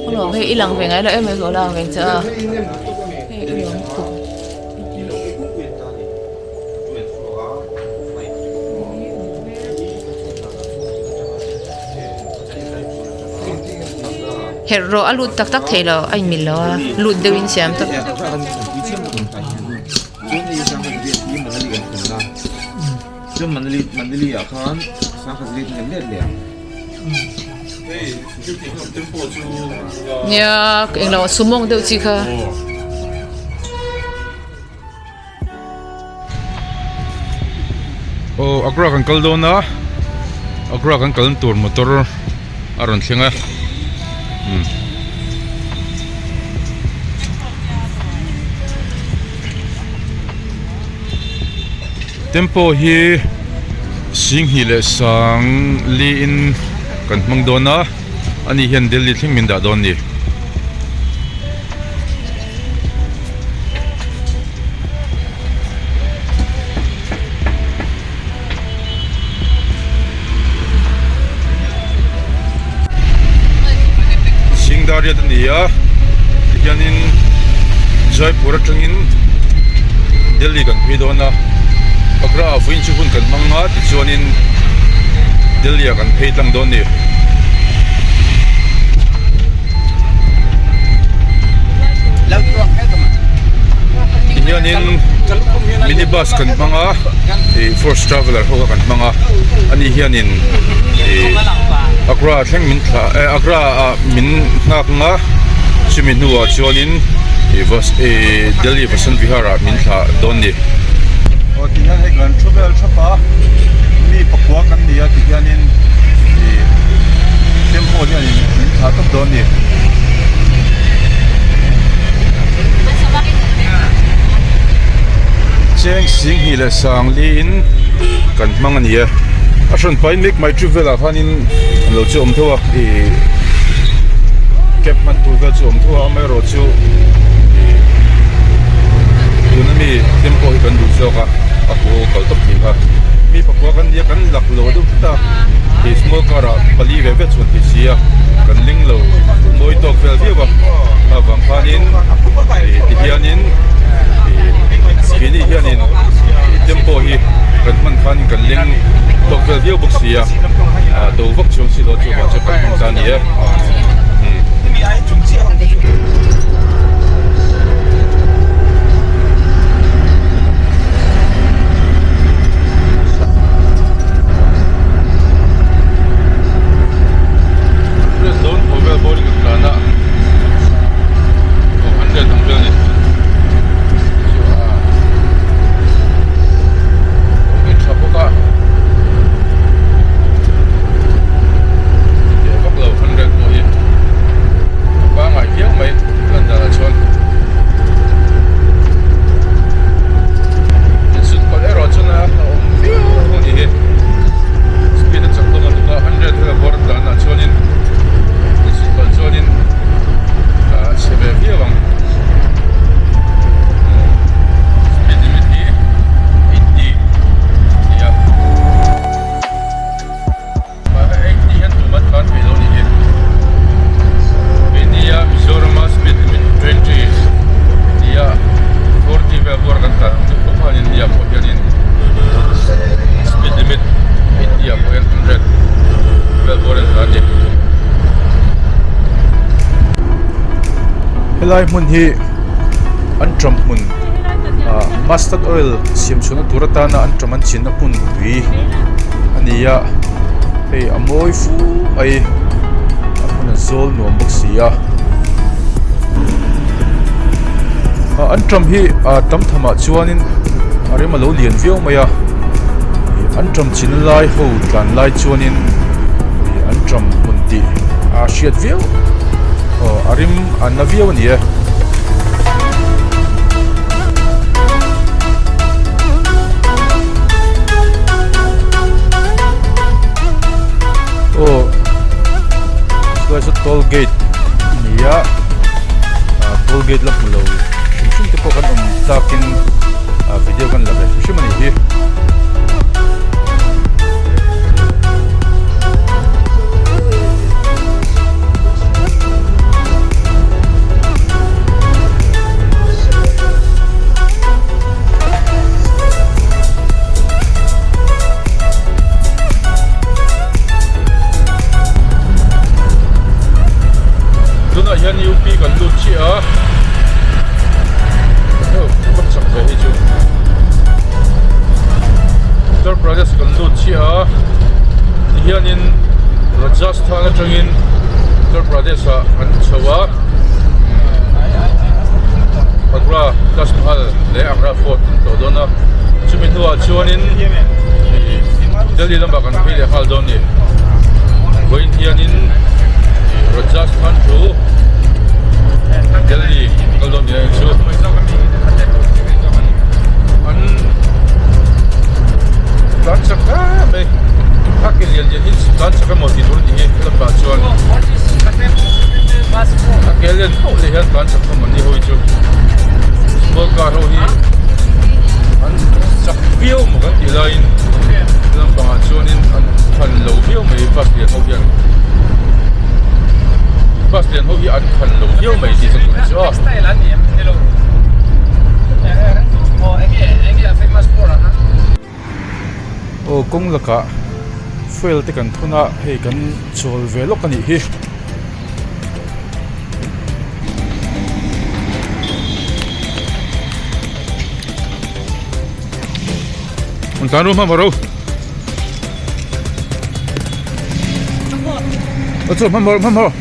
Anuam hei i lang ve ngai lo em em lo lang ve che a hei i lawm khum. Herh rawh a lut tak tak thei lo a inmil lo a lut deuh in siam tawp. Nia englo sumawng deuh chi kha. Aw Agra kan kal dawn a Agra kan kalna tur motor a rawn thleng a umm tempo hi Singhnih leh sang liin kan hmang dawn a ani hian Delhi thleng min dah dawn a ni. Singdariat a ni a tihianin Jaipur atangin Delhi kan phei dawn a Agra ah vawiin chu hun kan hmang a tichuanin Delhi ah kan phei tlang dawn a ni. Tihianin mini bus kan hmang a ih force traveller ho kha kan hmang a ani hianin ih Agra thleng min thlah eh Agra ah min nghak ang a chumi hnuah chuanin ih vas ih Delhi Vasant Vihar ah min thlah dawn a ni. Aw tihian hei kan thu vel thap a mi pakua kan ni a tihianin ih tempo hianin min thlah tawp dawn a ni. Cheng Singhnih leh Sangliin kan hmang a ni a, a hran pahin mek mai trip velah khanin an lo chu awm tho a ih cab hman tur vel chu awm tho a amaherawh chu ih tuna mi tempo hi kan duh zawk a a haw kal tawp thei kha mi pakua kan nia kan lak lo deuh tlat a ih small car ah pali ve ve chuan thei si a kan ling lo mawi tawk vel viau a a vang khanin ih tihianin ih keini hianin ih tempo hi kan hman khanin kan leng tawk vel viau bawk si a ah do vak chuang si lo chuvang chuan kan hmang ta a ni e. Helai hmun hi anṭam hmun ah mustard oil siam chhuahna tur atana anṭam an chinna hmun tui a ni a hei a mawi fu mai a hmun a zawl nuam bawk si a ah anṭam hi ah tam thamah chuanin a rem a lo lian viau mai a ih anṭam chinna lai ho tlan lai chuanin ih anṭam hmun tih a hriat viau aw a rim a na viau a ni e. Aw chulai saw toll gate a ni a ah toll gate la hmu lo hrim hrim te pawh kan awm takin ah video kan la ve hrim hrim a nih hi. Hian UP kan lut chiah a, heuh ka chak ve hi chu Uttar Pradesh kan lut chiah a, tihianin Rajasthan atangin Uttar Pradesh ah kan chho a, Agra Taj Mahal leh Agra Fort kan tlawh dawn a, chumi hnuah chuanin Delhi lamah kan phei leh nghal dawn a ni. Vawiin hianin Rajasthan chu Delhi kal dawn nia chu an tlan chak hle mai a ke lian lian hi tlan chak emaw tih tur a ni hi helamah chuan a ke lian pauh leh hian tlan chak hlawm an ni ho hi chu small car ho hi an chak viau maw kan tih laiin lampangah chuanin an khan lo viau mai bus lian ho hian bus lian ho hi an khan lo viau mai tih chu tur chu a. Aw kawng lakah fuel te kan thun a hei kan chawl ve lawk a nih hi. An tlan ru hmanhmawh ro. A chu hmanhmawh hmanhmawh.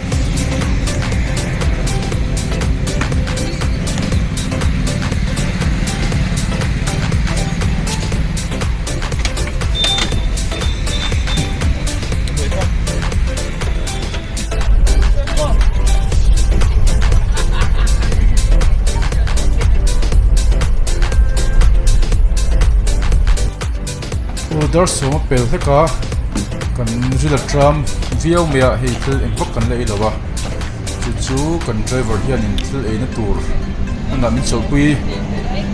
Aw dar sawm a pel hlek a kan ril a tram viau mai a hei thil eng vak kan la ei lo a chu chu kan driver hianin thil eina tur hmunah min chawlhpui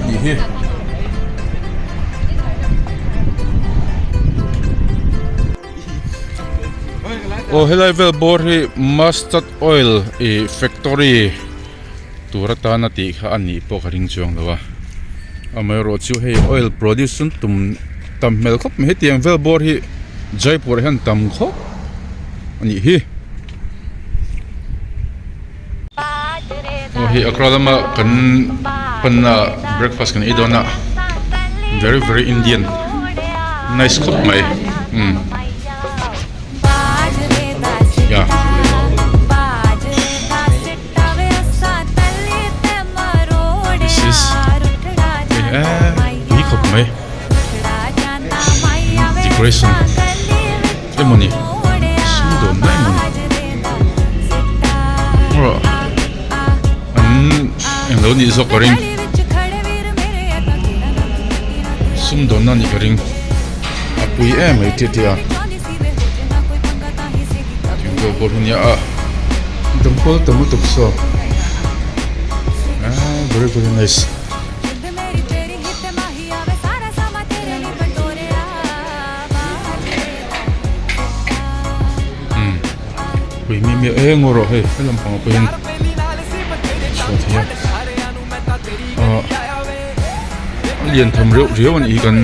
a nih hi. Aw helai vel bawr hi mustard oil ih factory tur atana tih kha a nih pawh ka ring chuang lo a amaherawh chu hei oil produce chu tum tam hmel khawp mai hetiang vel bawr hi Jaipur ah hian tam khawp a nih hi. Aw hei Accra lama kan panna breakfast kan ei dawn a very very Indian nice khawp mai umm ya. This is hei eee pui khawp mai decoration emawni sumdawn na emawni aw an englo nih zawk ka ring sumdawn na nih ka ring a pui em mai tia tia thingpui pawh hi nia a dangkual tam lutuk saw ah very very nice. Umm pui mi mi eng rawh hei he lampang ah pawh hian chhuah thei a ah a lian tham reuh riau a nih hi kan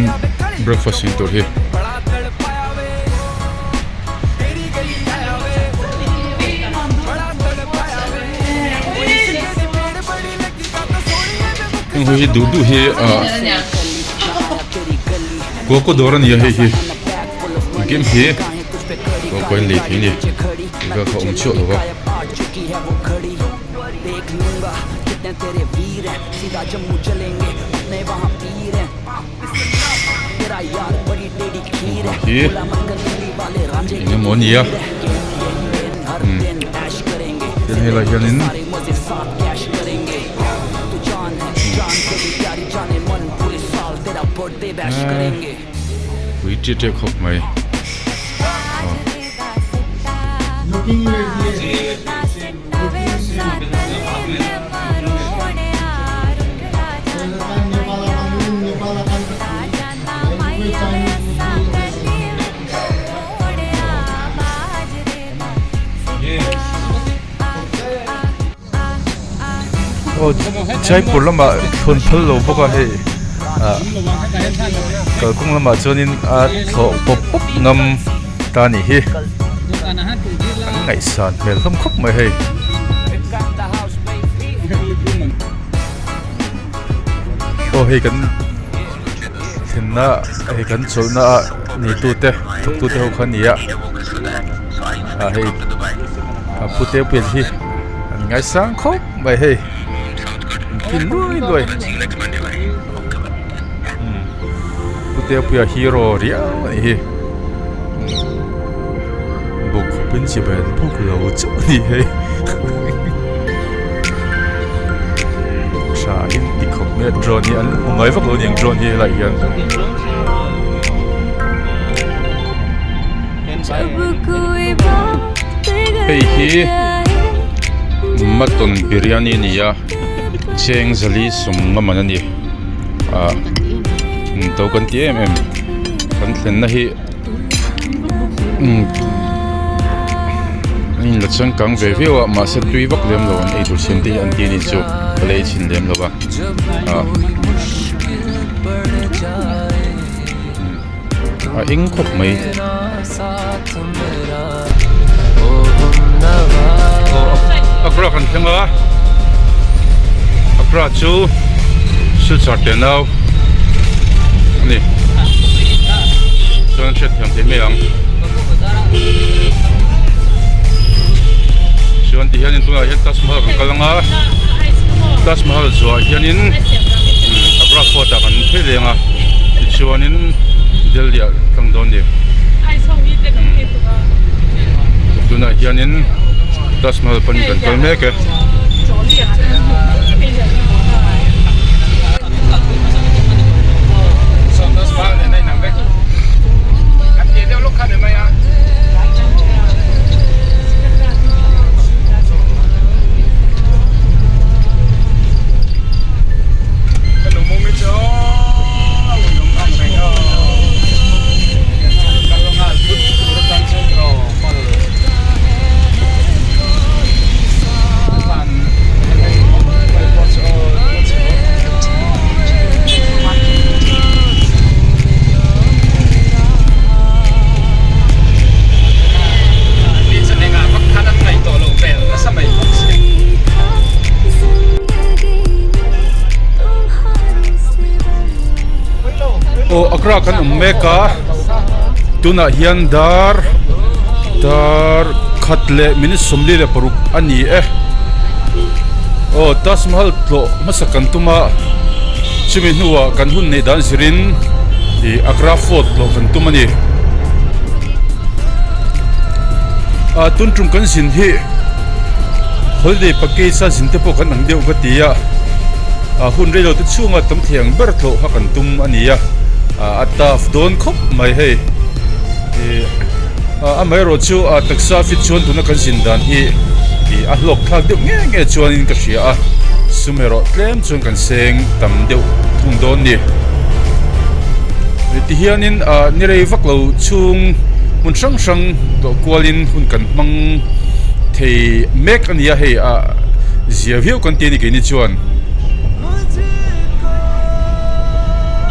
breakfast ei tur hi. Heng ho hi duh duh hi ah Coco dawr a ni a hei hi engkim hi Coco in lei thei a ni tih vel kha a awm chiah lo va. Hi eng emaw a ni a umm tin helai hianin pui ṭiak ṭiak khawp mai aw. Aw Jaipur lamah thlawn phal lo bawk a hei ah kalkawng lamah chuanin a thlawh pawp pawp ngam ta a nih hi an ngaihsan hmel hlawm khawp mai hei. Aw hei kan thlenna hei kan chawlhna ah neitute thawktute ho kha a ni a ah hei a pute pian hi an ngaisang khawp mai hei an thil luai luai pute puia hero riau a nih hi bawk khawpin chibai an buk lo chauh a ni hei. Tha in ti khawp mai a drone hi an hmu ngai vak lo a ni ang drone hi helaiah hian. Hei hi mutton biryani a ni a cheng zali sawm nga man a ni ah to kan ti em em kan thlenna hi. An in la changkang ve viau a mahse tui vak lem lo an ei tur siam te hi an ti a ni chu ka la ei chhin lem lo va ah a eng khawp mai. Agra kan thleng a Agra chu Silchar te nau a ni chuan hriat thiam thei mai ang chuan ti hianin tunah hian Taj Mahal kan kal anga Taj Mahal zuah hianin Agra fort ah kan phei leng a tichuanin Delhi ah tlang dawn a ni. Tunah hianin Taj Mahal panin kan kal mek e. Aw Agra kan awm mek a tunah hian dar dar khat leh minute 46 a ni e aw Taj Mahal tlawh hmasa kan tum a chumi hnuah kan hun neih dan zirin ih Agra fort tlawh kan tum a ni ah tun tum kan zin hi holiday package a zin te pawh kan ang deuh ka ti a ah hun reilo te chhunga tam thei ang ber tlawh kha kan tum a ni a ah a tough dawn khawp mai hei ih ah amaherawhchu ah taksa fit chuan tuna kan zin dan hi ih a hlawk thlak deuh nge nge chuanin ka hria a sum erawh tlem chuan kan seng tam deuh thung dawn a ni tihianin ah ni rei vak lo chhung hmun hrang hrang tlawh kualin hun kan hmang thei mek a ni a hei ah zia viau kan ti a ni keini chuan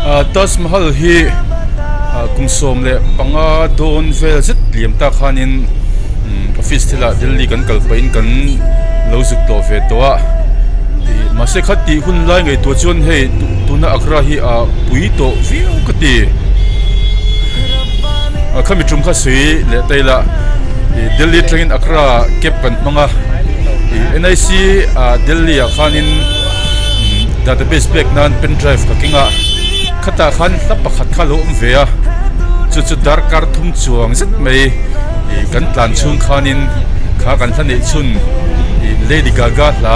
ah Taj Mahal hi ah kum 15 dawn vel zet liam tak khanin office thilah Delhi kan kal pahin kan lo zuk tawh ve tawh a ih mahse kha tih hun lai ngaihtuah chuan hei tuna Agra hi ah pui tawh viau ka ti ah khami tum kha sawi leh ta ila ih Delhi atangin Agra cab kan hmang a ih N_I_C ah Delhi ah khanin database pek nan pen drive ka keng a khatah khan hla pakhat kha a lo awm ve a chu chu darkar thum chuang zet mai ih kan tlan chhung khanin kha kan hla neih chhun ih Lady Gaga hla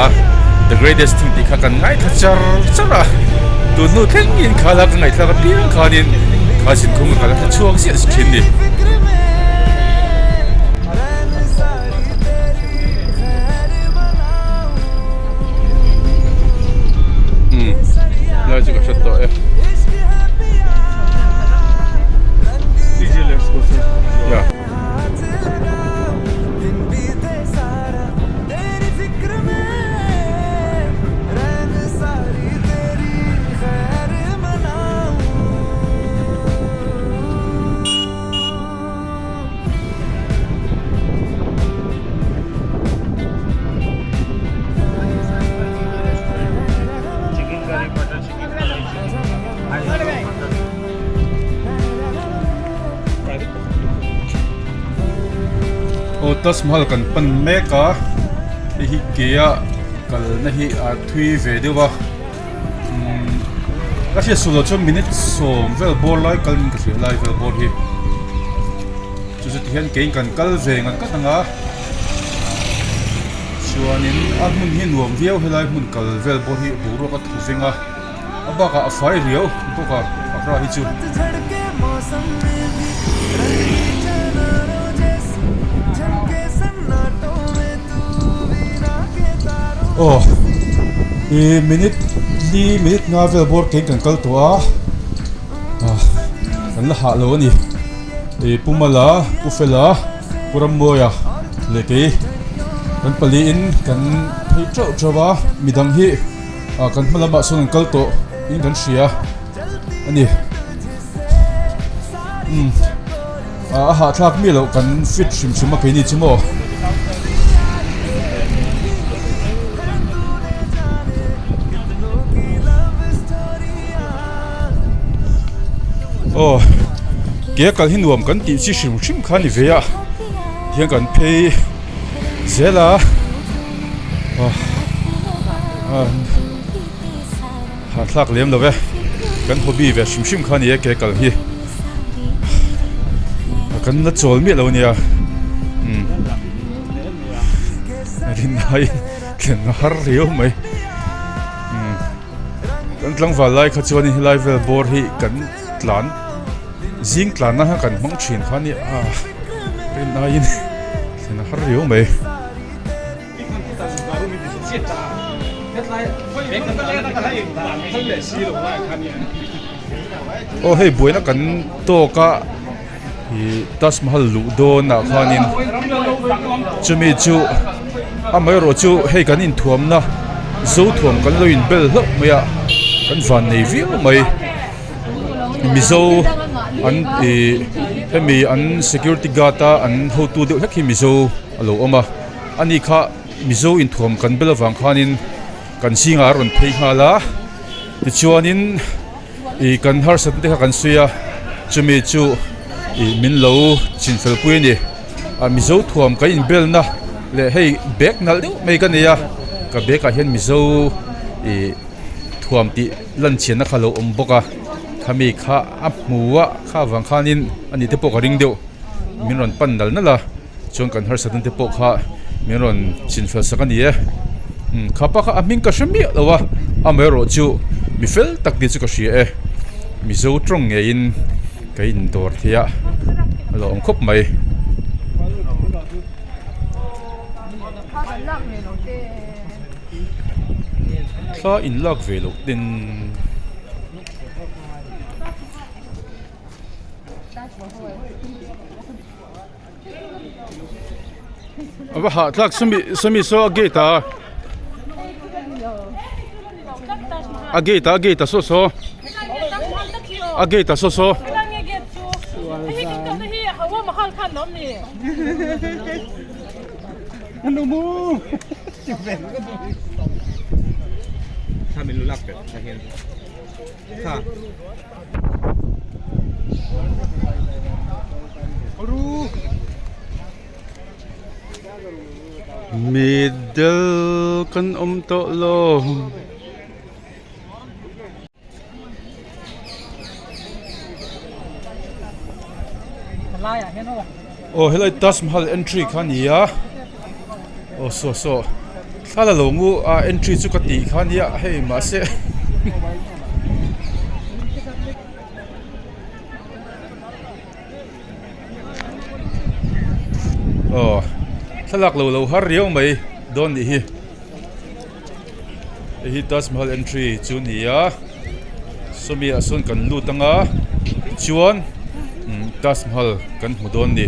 the greatest thing tih kha kan ngaithla char char a tun hnu thlengin kha hla ka ngaihthlak apiang khanin kha zinkhung ka la hre chhuak ziah thin a ni. Lai chu ka hre tawh e. Yeah. Taj Mahal kan pan mek a hei hi ke a kalna hi a thui ve deuh a umm ka hriat suh loh chuan minute sawm vel bawr lai kal in ka hria lai vel bawr hi chu chu tihian keiin kan kal ve ngat ngat ang a chuanin a hmun hi nuam viau helai hmun kal vel bawr hi boruak a thaw veng a. A bakah a fai riau bawk a Agra hi chu. Aw i minute li minute nga vel bawr keng kan kal tawh a ah kan la hah lo a ni i Pu Mala Pu Fela Pu Rammawia leh kei kan paliin kan phei teuh teuh a midang hi. Ah kan hma lamah sawn an kal tawh in kan hria a ni umm ah a hahthlak miah loh kan fit hrim hrim a keini chu maw. Aw ke a kal hi nuam kan tih chi hrim hrim kha a ni ve a tihian kan phei zel a. Hahthlak lem lo e kan hobby ve hrim hrim kha a ni e ke kal hi kan la chawl miah lo ania umm rinai thlen a har riau mai umm kan tlangval lai kha chuan helai vel bawr hi kan tlan zing tlan na kha kan hmang thin kha a nia rinaiin thlen a har riau mai. Aw hei buaina kan tawk a ih Taj Mahal luh dawn ah khanin chumi chu amaherawh chu hei kan inthuamna zo thuam kan lo inbel hlauh mai a kan van nei viau mai mizo an ih hemi an security guard a an hotu deuh hlek hi mizo a lo awm a. Ani kha Mizo inthuam kan bel avang khanin kan zingah a rawn phei nghal a, tichuanin ih kan harsatna te kha kan sawi a, chumi chu ih min lo chinfel pui a ni. A Mizo thuam kan inbelna leh hei bag nalh deuh mai ka nei a, ka bag ah hian Mizo ih thuam tih lan chhiatna kha a lo awm bawk a, khami kha a hmu a kha avang khanin ani te pawh ka ring deuh min rawn pan nal nalh a. Chuan kan harsatna te pawh kha min rawn chinfel sak a ni e. Umm kha pa kha a hming ka hre miah lo a, amaherawh chu mi fel tak tih chu ka hria e. Mizo tawng ngeiin ka indawr thei a, a lo awm khawp mai. Thla inlak ve loh ten. A va hahthlak sawmi sawmi saw a gate ah a gate ah a gate ah saw saw a gate ah saw saw. Middle kan awm tawh lo. Aw helai Taj Mahal entry kha a ni a aw saw saw thla la lo ngu a entry chu ka tih kha a nia hei mahse Aw thlalak lo lo har riau mai dawn nih hi hei hi Taj Mahal entry chu a ni a sawmi ah sawn kan lut anga tichuan Taj Mahal kan hmu dawn a ni.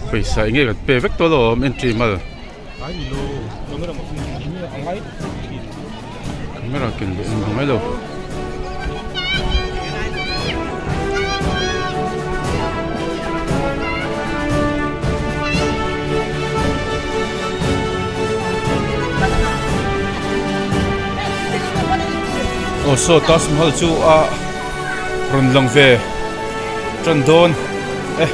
Pawisa eng nge kan pe vek tawh lo awm entry mal camera ken leh a ngai lo. Aw saw Taj Mahal chu a rawn lang ve tan dawn e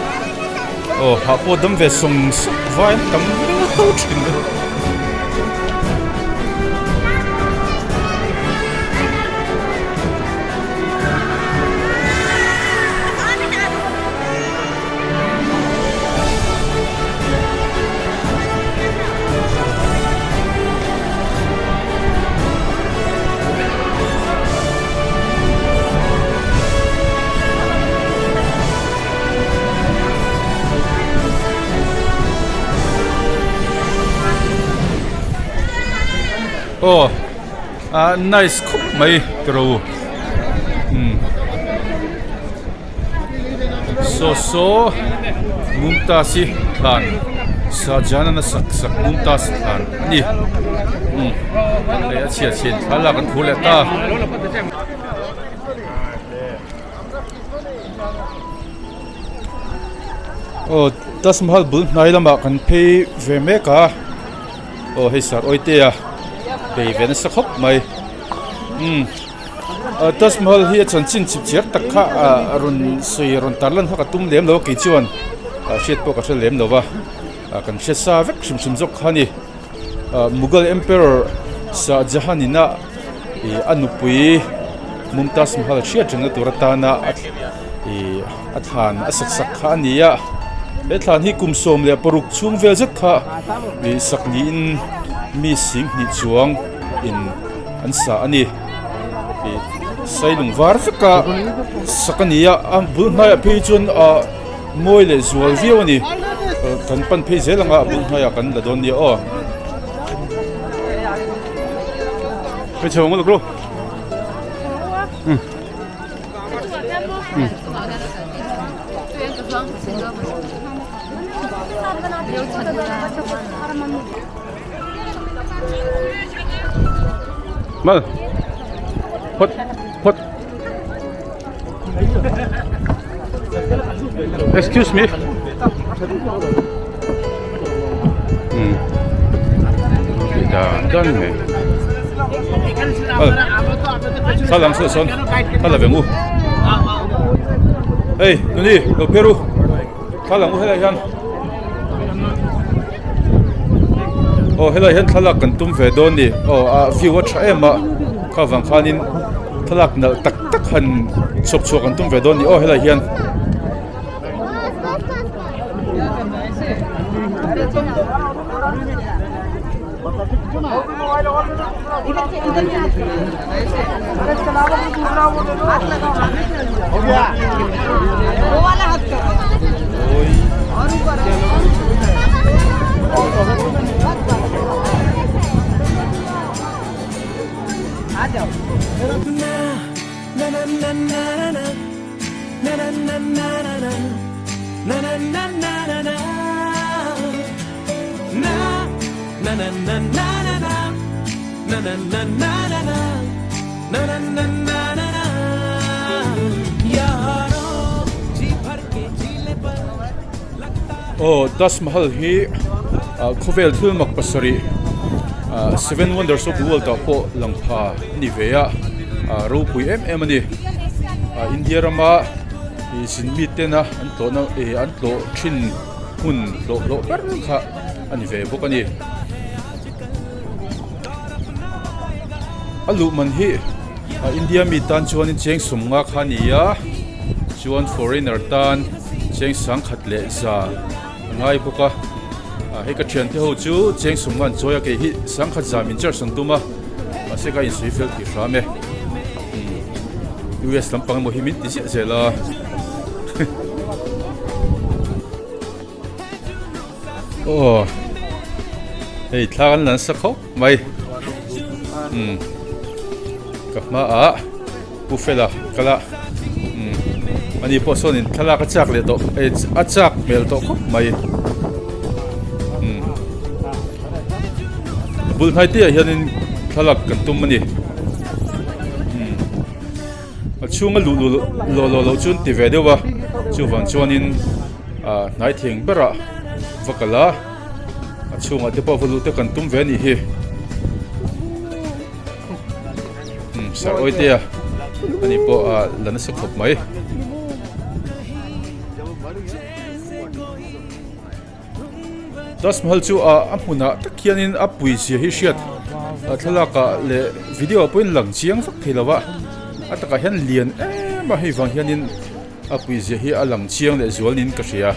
aw hah pawh dam ve sawng sawng vai an tam viau thin a. Aw ah nice khawp mai tiro umm saw saw Mumtaz hi thlan Shahjahan a sak sak Mumtaz thlan a ni umm hei a chhiat chhiat thlalak an thu leh ta. Aw Taj Mahal bul hnai lamah kan phei ve mek a aw hei sar awite a bei ve nasa khawp mai umm Taj Mahal hi a chanchin chip chiar tak kha ah rawn sawi rawn tar lan kha ka tum lem lo a kei chuan ah hriat pawh ka hre lem lo va ah kan hre sa vek hrim hrim zawk kha a ni ah Mughal Emperor Shah Jahan in a ih a nupui Mumtaz Mahal hriat rengna tur atana a ih a thlan a sak sak kha a ni a he thlan hi kum 16 chhung vel zet kha ih sak niin mi 20 chuang in an sa a ni ih sailung var vek a sak a ni a a bul hnaiah phei chuan ah mawi leh zual viau a ni kan pan phei zel ang a a bul hnaiah kan la dawn nia aw. Hmeichhe awm lutuk ru. Mal. Phawt phawt. Excuse me. Hmm. Dan dan mai. Thla lang sawn sawn thla la ve ngu. Hey, nuni, lo peru. Thla lang u helai hian. Aw helai hian thlalak kan tum ve dawn ni aw a view a tha em a kha vang khanin thlalak nalh tak tak han chhawp chhuah kan tum ve dawn ni aw helai hian. Aw Taj Mahal hi ah khawvel thil mak pasarih ah seven wonders of the world ah pawh lang pha a ni ve a ah ropui em em a ni ah India rama ih zin mi tena an tlawhna ih an tlawh thin hmun hlawh hlawh ber kha a ni ve bawk a ni. A luh man hi a India mi tan chuanin cheng sawmnga kha a ni a chuan foreigner tan cheng sangkhat leh za a ngai bawk a ah hei ka thiante ho chu cheng sawmnga an chawi a kei hi sangkhat za min charge an tum a mahse ka insawi fel thei hram e US lampang emaw hi min ti ziah zel a. Aw hei thla kan la nasa khawp mai umm ka hmaah pu fela kal a umm ani pawh sawnin thlalak a chak leh tawh a chak hmel tawh khawp mai umm a bul hnai te ah hianin thlalak kan tum a ni umm. A chhunga luh luh lawh lawh loh chu an ti ve deuh a chuvang chuanin ah hnai thing berah va kal a a chhungah te pawh va luh te kan tum ve a nih hi. Sir Awitea ani pawh a la nasa khawp mai. Taj Mahal chu a hmunah tak hianin a pui zia hi hriat thlalak ah leh video ah pawhin lang chiang vak thei lo va a takah hian lian em a hei vang hianin a pui zia hi a lang chiang leh zual niin ka hria.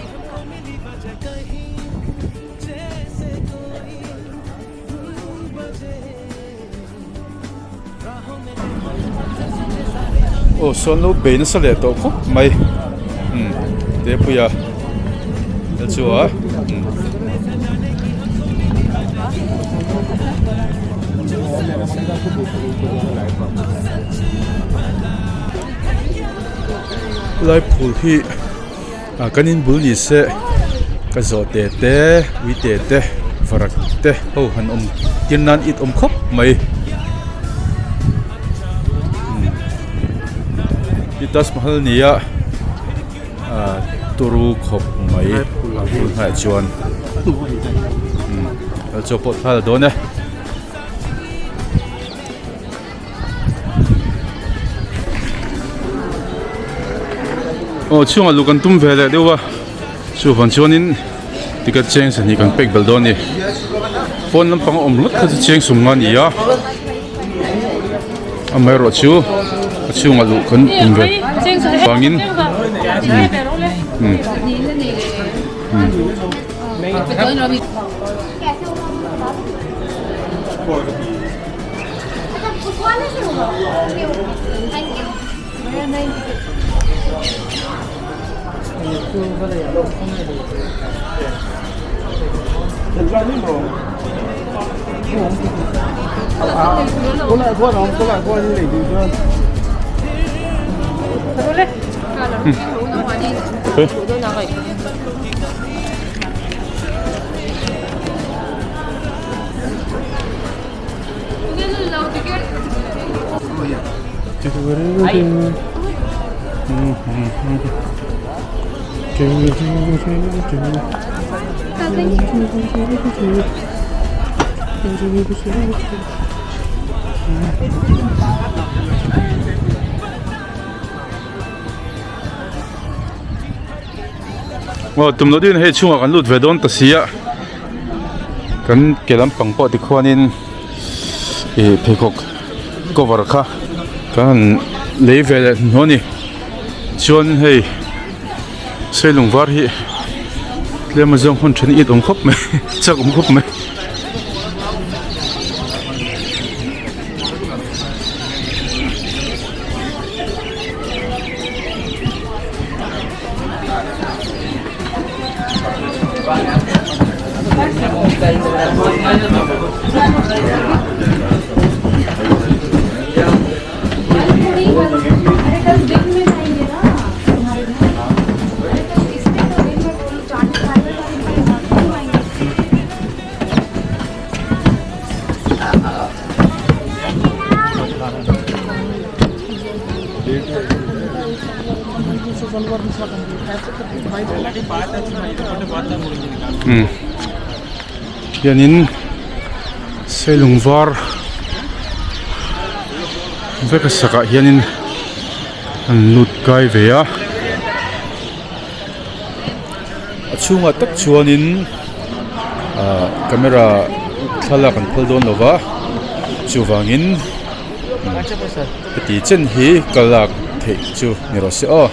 Aw sawn lo bei nasa leh tawh khawp mai umm Tepuia te chu a umm. Helai phul hi. Ah kan in bul ni se ka zawh te te ui te te varak te ho han awm tir nan it awm khawp mai hi Taj Mahal a ni a ah turu khawp mai a bul hnaiah chuan umm chaw pawh thla la dawn e. Aw chhungah luh kan tum ve leh deuh a chuvang chuanin ticket cheng sahnih kan pek belh dawn a ni pawn lampang a awm ringawt kha chu cheng sum nga a ni a amaherawh chu a chhungah luh kan tum ve vangin umm umm. Aw tum loh deuhin hei chhungah kan lut ve dawn ta si a kan ke lampang pawh tikhuanin ih pheikhawk cover kha kan han lei ve leh hnuhnawh a ni chuan hei seilung var hi tlem a zawng hun then it awm khawp mai chak awm khawp mai. Umm hianin seilung var vek a sakah hianin an lut kai ve a a chhungah tak chuanin ah camera thlalak an phal dawn lo va chuvangin heti chen hi ka lak theih chu ni rawh se aw.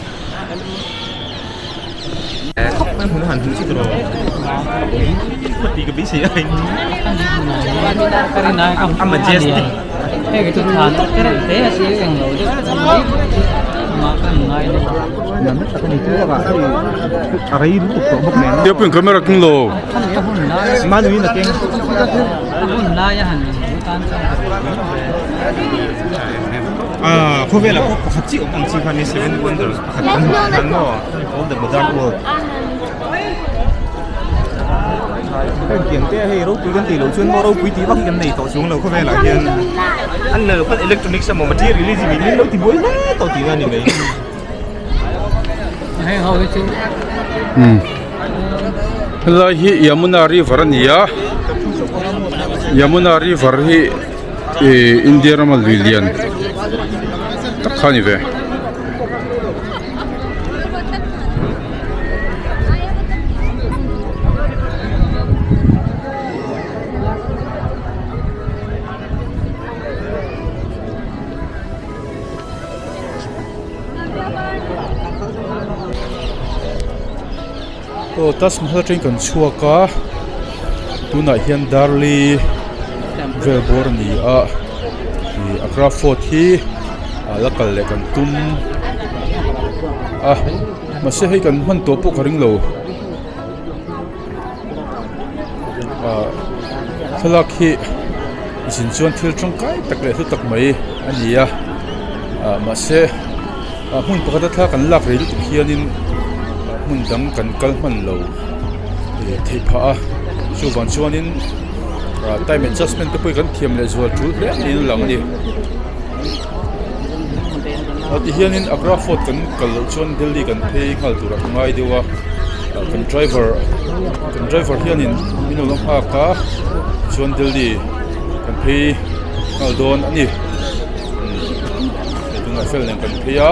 Tiapin camera keng lo. Khawvela pawh pakhat chiah awm ang chi kha ni seven wonders pakhat kan hmuh khan maw all the modern world heng tiang te hei ropui kan tih loh chuan maw ropui tih vak hi kan nei tawh chuang lo khawvelah hian an la khan electronics emaw materialism in min lo ti buai hle tawh tihna a ni mai. Helai hi Yamuna river a ni a Yamuna river hi ih India rama lui lian. kha ni ve. Aw Taj Mahal atangin kan chhuak a tunah hian Darli vel bawr a ni a ih Agra fort hi a la kal leh kan tum a mahse hei kan hman tawh pawh ka ring lo ah thlalak hi zin chuan thil tangkai tak leh hlu tak mai a ni a ah mahse ah hmun pakhata thla kan lak rei lutuk hianin hmun dang kan kal hman lo ih theih phah a chuvang chuanin ah time adjustment te pawh hi kan thiam leh zual tul hle niin a lang a ni ah tihianin Agra fort kan kal loh chuan Delhi kan phei nghal turah ka ngai deuh a ah kan driver kan driver hianin min lo la nghak a chuan Delhi kan phei nghal dawn a ni. Tunah fel nen kan phei a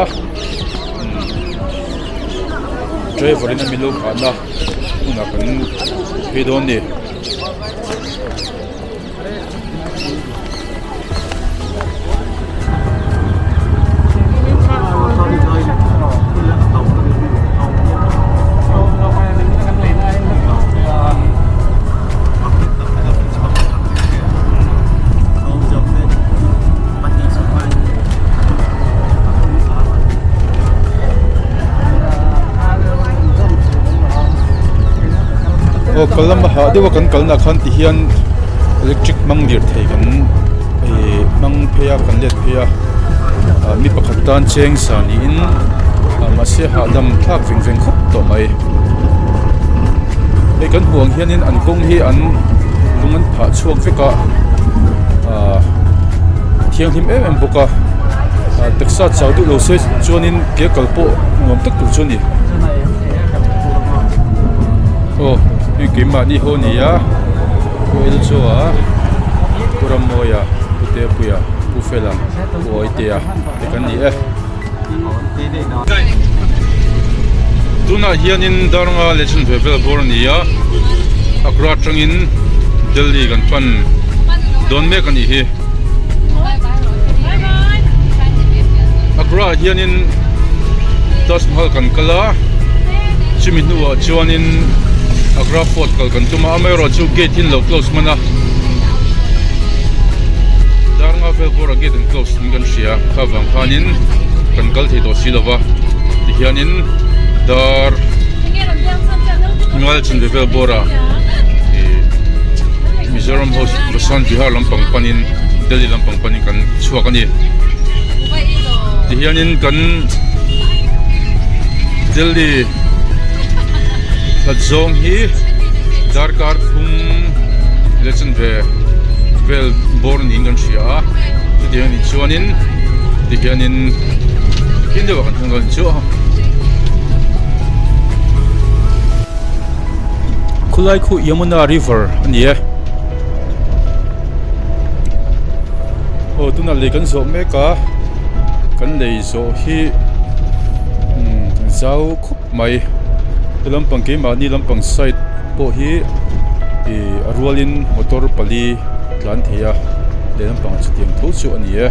driver in a min lo nghahna hmunah kan phei dawn a ni. Aw kal lama hah deuha kan kalna khan ti hian electric hmang lirthei kan ihh hmang phei a kan let phei a ah mi pakhat tan cheng sa niin ah mahse hahdam thlak veng veng khawp tawh mai hei kan hmuh ang hianin an kawng hi an lung an phah chhuak vek a ah thianghlim em em bawk a ah taksa chau duh lo se chuanin ke kal pawh nuam tak tur chu a ni aw hei keimahni ho a ni a Pu Elchaw-a Pu Rammawia Pu Tepuia Pu Fela Pu Awitea te kan ni e. Tunah hianin Darnga Legend ve vel bawr a ni a, Agra atangin Delhi kan pan dawn mek a nih hi. Agra ah hianin Taj Mahal kan kal a, chumi hnuah chuanin Agra Fort kal kan tum a, amaherawhchu gate hi an lo close hman a, Darnga vel bawrah gate an close. In kan hria kha vang khanin kan kal thei tawh si lova tihianin dar ngal chin ve vel bawrah ih Mizoram ho Vasant Vihar lampang panin Delhi lampang panin kan chhuak a ni tihianin kan Delhi hlat zawng hi darkar thum leh chanve vel bawr niin kan hria a. Chutiang anih chuanin tihianin kin deuhah kan hmang dawn chu a. Khulai khu Yamuna river a ni e. Aw tunah lei kan zawh mek a kan lei zawh hi umm zau khawp mai he lampang keimahni lampang side pawh hi ih a rualin motor pali tlan thei a lehlam pangah chutiang tho chu a ni e.